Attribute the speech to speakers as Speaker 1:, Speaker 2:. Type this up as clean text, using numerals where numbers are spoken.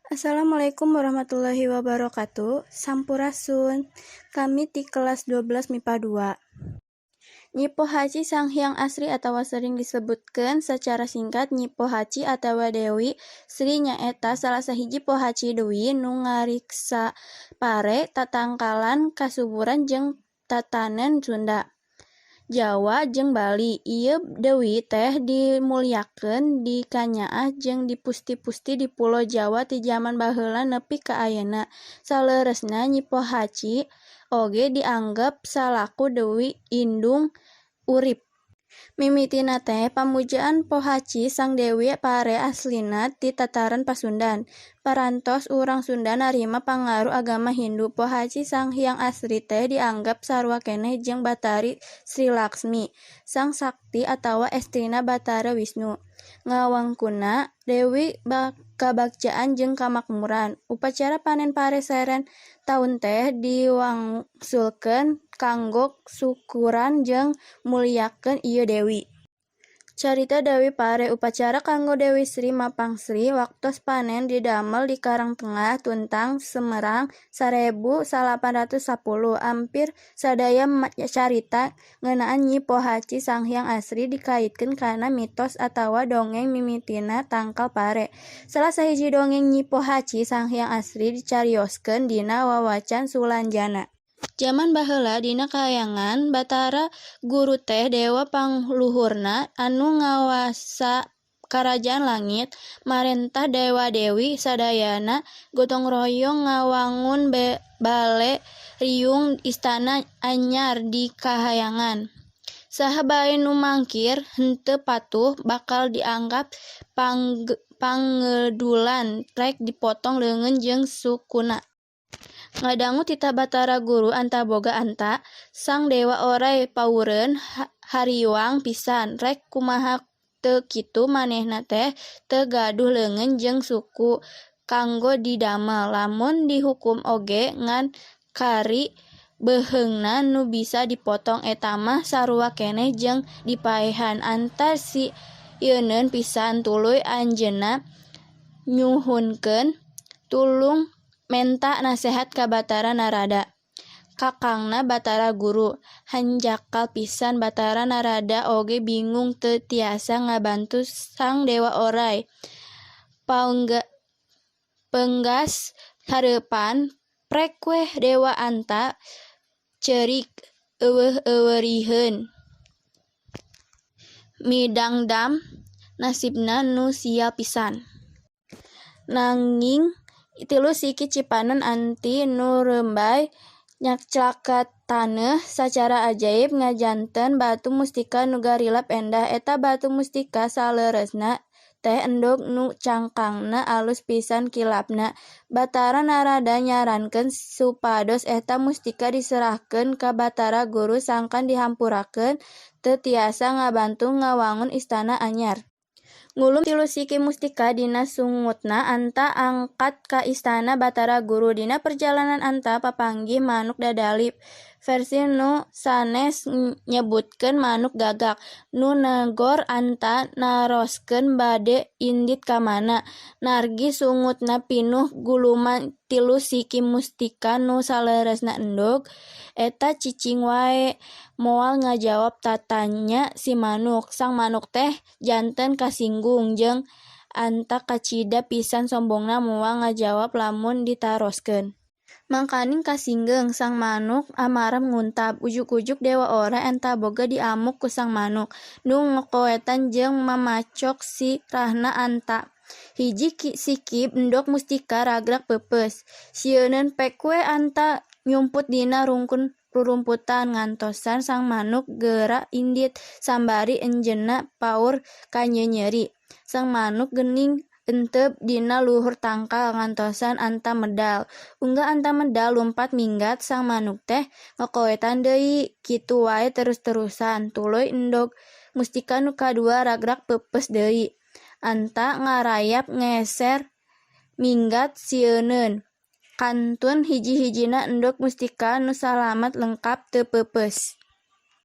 Speaker 1: Assalamualaikum warahmatullahi wabarakatuh. Sampurasun. Kami ti kelas 12 MIPA 2. Nyi Pohaci Sanghyang Asri atawa sering disebutkeun sacara singkat Nyi Pohaci atawa Dewi Sri nyaeta salah sahiji pohaci dewi nu ngariksa pare, tatangkalan kasuburan jeung tatanen Sunda, Jawa jeung Bali. Ieu dewi teh dimulyakeun, dikanyaah jeung dipusti-pusti di pulo Jawa ti jaman baheula nepi ka ayeuna. Saleresna Nyi Pohaci oge dianggep salaku dewi indung urip. Mimitina teh pamujaan Pohaci Sang Dewi Pare aslina ti tataran Pasundan. Parantos urang Sunda narima pangaruh agama Hindu. Pohaci Sanghyang Asri teh dianggep sarua keneh jeung Batari Sri Laksmi, Sang Sakti atawa estrina Batara Wisnu. Ngawangkunna dewi kabagjaan jeung kamakmuran. Upacara panen pare seren taun teh diwangsulkeun kanggo syukuran jeung mulyakeun ieu dewi. Carita Dewi Pare. Upacara kanggo Dewi Sri Mapangsri waktos panen didamel di Karangtengah, Tuntang, Semarang 1810. Ampir sadaya carita ngeunaan Nyi Pohaci Sanghyang Asri dikaitkeun kana mitos atawa dongeng mimitina tangkal pare. Salah sahiji dongeng Nyi Pohaci Sanghyang Asri dicarioskeun dina Wawacan Sulanjana. Jaman baheula dina kahyangan, Batara Guru teh dewa pangluhurna anu ngawasa karajaan langit, marentah dewa-dewi sadayana gotong royong ngawangun bale riung istana anyar di kahyangan. Saha bae nu mangkir henteu patuh bakal dianggap pangedulan rek dipotong leungeun jeung sukuna. Ngadangu titah Batara Guru Antaboga Anta, Sang Dewa Oray pawureun hariwang pisan. Rek kumaha teu kitu manehna teh teu gaduh leungeun jeung suku kanggo didamel. Lamun dihukum oge ngan kari beuheungna nu bisa dipotong, eta mah sarua keneh jeung dipaehan. Anta sieuneun pisan, tuluy anjeunna nyuhunkeun tulung menta nasehat ka Batara Narada, kakangna Batara Guru. Hanjakal pisan Batara Narada oge bingung teu tiasa ngabantu Sang Dewa Oray. Peunggas hareupan prek weh Dewa Anta ceurik euweuh-eureun midangdam nasibna nu sial pisan. Nanging tilu siki Cipanon anti nu reumbay nyaclak ka taneuh sacara ajaib ngajanten batu mustika nu garilap endah. Eta batu mustika saleresna teh endog nu cangkangna alus pisan kilapna. Batara Narada nyarankeun supados eta mustika diserahkeun ka Batara Guru sangkan dihampurakeun teu tiasa ngabantu ngawangun istana anyar. Ngulum tilu siki mustika dina sungutna, Anta angkat ka istana Batara Guru. Dina perjalanan Anta papanggih manuk dadali, versi nu sanes nyebutkeun manuk gagak, nu negor Anta naroskeun bade indit ka mana. Margi sungutna pinuh guluman tilu siki mustika nu saleresna endog, eta cicing wae moal ngajawab tatanya si manuk. Sang manuk teh janten kasinggung jeung Anta kacida pisan sombongna moal ngajawab lamun ditaroskeun. Mangkaning kasinggeung, sang manuk amarah nguntab. Ujug-ujug Dewa Oray Antaboga diamuk ku sang manuk, nu ngokoetan jeung mamacok sirahna Anta. Hiji siki endog mustika ragrag peupeus. Sieuneun pek we Anta nyumput dina rungkun rurumputan ngantosan sang manuk geura indit, sambari anjeunna paur kanyenyeri. Sang manuk geuning enteup dina luhur tangkal ngantosan Anta medal. Unggal Anta medal lumpat minggat, sang manuk teh ngokoetan deui. Kitu wae terus-terusan, tuluy endog mustika nu kadua ragrag peupeus deui. Anta ngarayap ngeser minggat sieuneun. Kantun hiji-hijina endog mustika nu salamet lengkap teu peupeus.